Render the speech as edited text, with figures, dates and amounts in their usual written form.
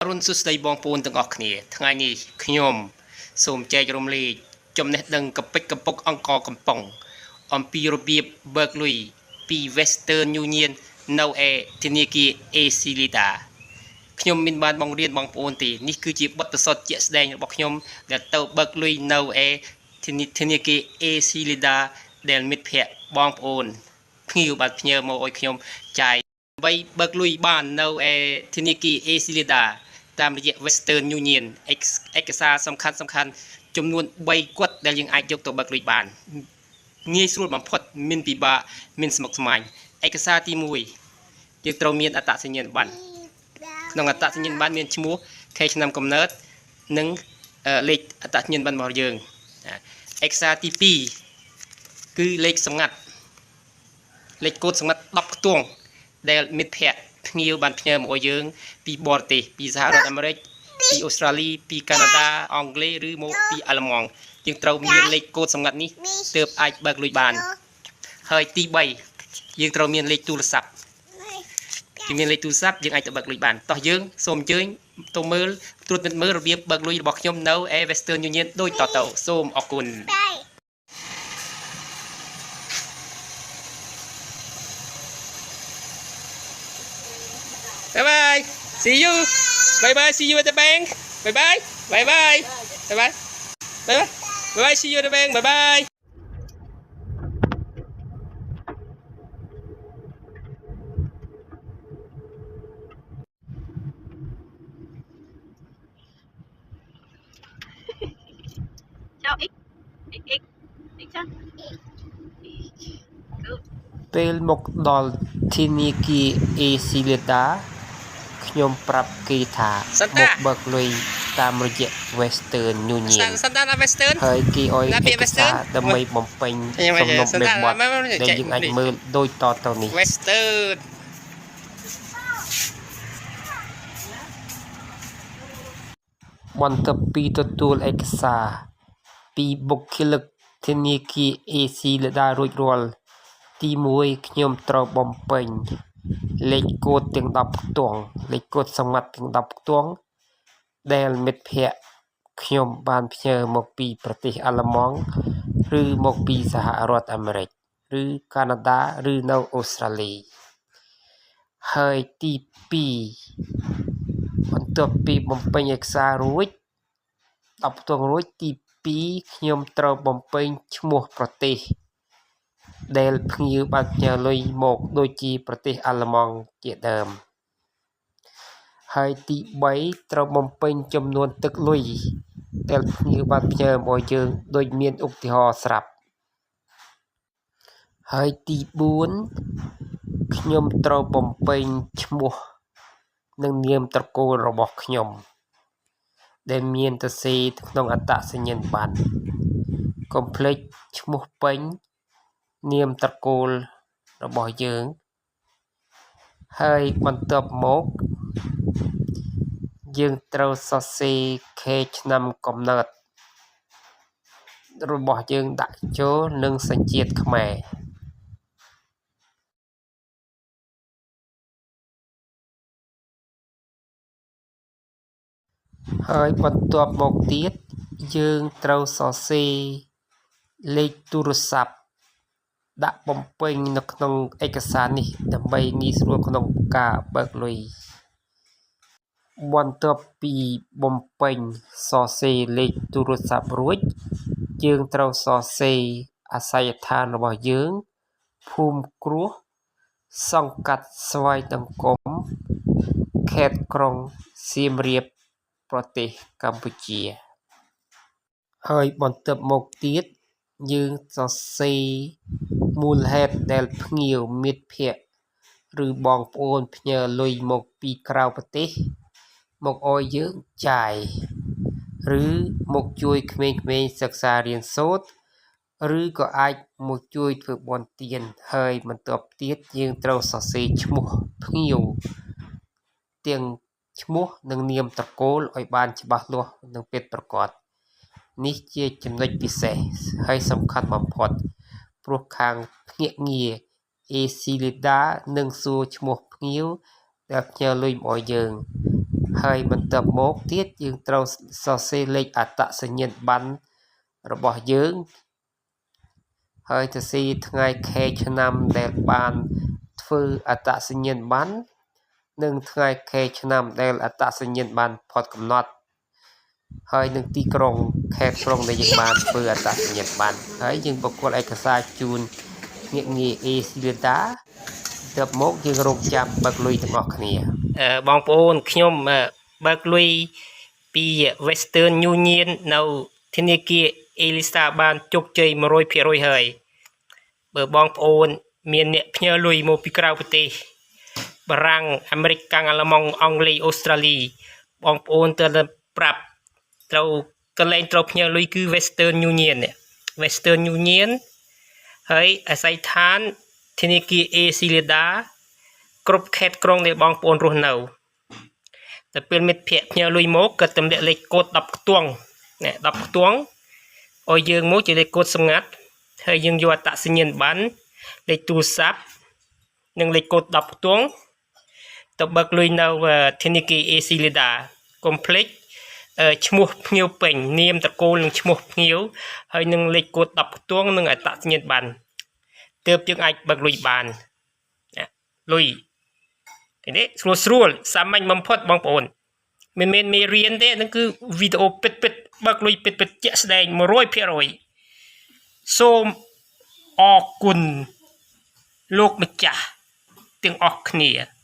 រុនសួស្តីបងប្អូនទាំងអស់គ្នាថ្ងៃនេះខ្ញុំសូមចែករំលែកចំណេះដឹងកពិចកំពុកអង្គកំប៉ុងអំពីរបៀបបើកលុយពី Western Union នៅឯធនាគារ ACLEDA ខ្ញុំមិនបានបង្រៀនបងប្អូនទេនេះគឺជាបទពិសោធន៍ជាក់ស្ដែងរបស់ខ្ញុំដែលទៅបើកលុយនៅឯធនាគារ ACLEDA ដែលមិត្តភ័ក្តិបងប្អូនភ្ញៀវបានផ្ញើមកឲ្យខ្ញុំចាយដើម្បីបើកលុយបាននៅឯធនាគារ ACLEDA តាមរយៈ Western Union ឯកសារសំខាន់សំខាន់ចំនួន3គត់ដែលយើងអាចយកទៅបើកលុយបានងាយស្រួលបំផុតមានពិបាកមានស្មុគស្មាញឯកសារទី1យើងត្រូវមានអត្តសញ្ញាណប័ណ្ណក្នុងអត្តសញ្ញាណប័ណ្ណមានឈ្មោះខែឆ្នាំកំណើតនិងលេខអត្តសញ្ញាណប័ណ្ណរបស់យើងឯកសារទី2គឺលេខសម្ងាត់លេខកូដសម្ងាត់10ខ្ទង់ដែលមិត្តភ័ក្តិភ្ញៀវបានផ្ញើមកឲ្យយើងពីបរទេសពីសហរដ្ឋអាមេរិកពីអូស្ត្រាលីពីកាណាដាអង់គ្លេសឬមកពីអាល្លឺម៉ង់យើងត្រូវមានលេខកូដសម្ងាត់នេះទើបអាចបើកលុយបានហើយទី3យើងត្រូវមានលេខទូរស័ព្ទយើងមានលេខទូរស័ព្ទយើងអាចទៅបើកលុយបានតោះយើងសូមអញ្ជើញទៅមើលត្រួតពិនិត្យមើលរបៀបបើកលុយរបស់ខ្ញុំនៅ Western Union ដូចតទៅសូមអរគុណ Bye bye. See you. Bye bye. See you at the bank. Bye bye. Bye bye. Bye bye. Bye bye. Bye bye. See you at the bank. Bye bye. ចោ x x x x ចា Good. ពេលមកដល់ធនាគារ ACLEDA ខ្ញុំប្រាប់គេថាមកបើកលុយតាមរយៈ Western Union សន្តាន Western ហើយគេឲ្យ ណាពាក្យ ឯកសារ Western ដើម្បីបំពេញសំណុំបែបបទដែលយើងអាចមើលដូចតទៅនេះ Western បន្ទាប់ពីទទួលឯកសារពីបុគ្គលិកធនាគារ ACLEDA រួចរាល់ទី1ខ្ញុំត្រូវបំពេញលេខកូដទាំង10ខ្ទង់លេខកូដសម្ងាត់ទាំង10ខ្ទង់ដែលមិត្តភ័ក្តិខ្ញុំបានផ្ញើមកពីប្រទេសអាល្លឺម៉ង់ឬមកពីសហរដ្ឋអាមេរិកឬកាណាដាឬនៅអូស្ត្រាលីហើយទី2បន្ទាប់ពីបំពេញឯកសាររួច10ខ្ទង់រួចទី2ខ្ញុំត្រូវបំពេញឈ្មោះប្រទេសដែលភ្ញៀវបានផ្ញើលុយមកដូចជាប្រទេសអាល្លឺម៉ង់ជាដើមហើយទី3ត្រូវបំពេញចំនួនទឹកលុយដែលភ្ញៀវបានផ្ញើមកឲ្យយើងដូចមានឧទាហរណ៍ស្រាប់ហើយទី4ខ្ញុំត្រូវបំពេញឈ្មោះនិងនាមត្រកូលរបស់ខ្ញុំដែលមានសរសេរក្នុងអត្តសញ្ញាណប័ណ្ណកុំភ្លេចឈ្មោះពេញនាមត្រកូលរបស់យើងហើយបន្ទាប់មកយើងត្រូវសរសេរខែឆ្នាំកំណើតរបស់យើងដាក់ចូលនិងសញ្ជាតិខ្មែរហើយបន្ទាប់មកទៀតយើងត្រូវសរសេរលេខទូរស័ព្ទដាក់បំពេញនៅក្នុងឯកសារនេះដើម្បីងាយស្រួលក្នុងការបើកលុយបន្ទាប់ពីបំពេញសរសេរលេខទូរស័ព្ទរួចយើងត្រូវសរសេរអាសយដ្ឋានរបស់យើងភូមិគ្រោះសង្កាត់ស្វាយដង្គំខេត្តក្រុងសៀមរាបប្រទេសកម្ពុជាហើយបន្ទាប់មកទៀតយើងសរសេរមូលហេតុដែលភ្ញៀវមិត្តភ័ក្តិឬបងប្អូនផ្ញើលុយមកពីក្រៅប្រទេសមកឲ្យយើងចាយឬមកជួយក្មេងៗសិក្សារៀនសូត្រឬក៏អាចមកជួយធ្វើបុណ្យទានហើយបន្ទាប់ទៀតយើងត្រូវសរសេរឈ្មោះភ្ញៀវទាំងឈ្មោះនិងនាមត្រកូលឲ្យបានច្បាស់លាស់និងពិតប្រាកដនេះជាចំណុចពិសេសហើយសំខាន់បំផុតព្រោះខាងភ្នាក់ងារ ACLEDA នឹងសួរឈ្មោះភ្ញៀវដែលផ្ញើលុយមកឲ្យយើង ហើយបន្ទាប់មកទៀតយើងត្រូវសរសេរលេខអត្តសញ្ញាណប័ណ្ណរបស់យើង ហើយសរសេរថ្ងៃខែឆ្នាំដែលបានធ្វើអត្តសញ្ញាណប័ណ្ណនិងថ្ងៃខែឆ្នាំដែលអត្តសញ្ញាណប័ណ្ណផុតកំណត់ ហើយនឹងទីក្រុងខេត្តក្រុងដែលយើងបានធ្វើអត្តសញ្ញាណប័ណ្ណហើយយើងប្រគល់ឯកសារជូនភ្នាក់ងារអេស៊ីលីដាទើបមកយើងរងចាំបើកលុយទាំងអស់គ្នាបងប្អូនខ្ញុំបើកលុយពី Western Union នៅធនាគារអេលីសាបានជោគជ័យ100%ហើយបើបងប្អូនមានអ្នកផ្ញើលុយមកពីក្រៅប្រទេសបារាំងអាមេរិកកាំងអាល្លឺម៉ង់អង់គ្លេសអូស្ត្រាលីបងប្អូនត្រូវតែប្រាប់ត្រូវកន្លែងត្រូវផ្ញើលុយគឺ Western Union នេះ Western Union ហើយអាស័យដ្ឋានធនាគារ ACLEDA គ្រប់ខេត្តក្រុងដែលបងប្អូនរស់នៅតែពេលមិត្តភ័ក្តិផ្ញើលុយមកក៏ទម្លាក់លេខកូដ10ខ្ទង់ណែ10ខ្ទង់ឲ្យយើងមកជាលេខកូដសម្ងាត់ហើយយើងយកអត្តសញ្ញាណប័ណ្ណលេខទូរស័ព្ទនិងលេខកូដ10ខ្ទង់ទៅបើកលុយនៅធនាគារ ACLEDA កុំភ្លេចឈ្មោះភ្ញៀវពេញនាមត្រកូលនិងឈ្មោះភ្ញៀវហើយនឹងលេខកូដ10ខ្ទង់និងអត្តសញ្ញាណប័ណ្ណទើបយើងអាចបើកលុយបានណាលុយនេះស្រួលស្រួលសាមញ្ញបំផុតបងប្អូនមិនមែនមេរៀនទេហ្នឹងគឺវីដេអូពិតពិតបើកលុយពិតពិតជាក់ស្ដែង100%សូមអរគុណលោកម្ចាស់ទាំងអស់គ្នា។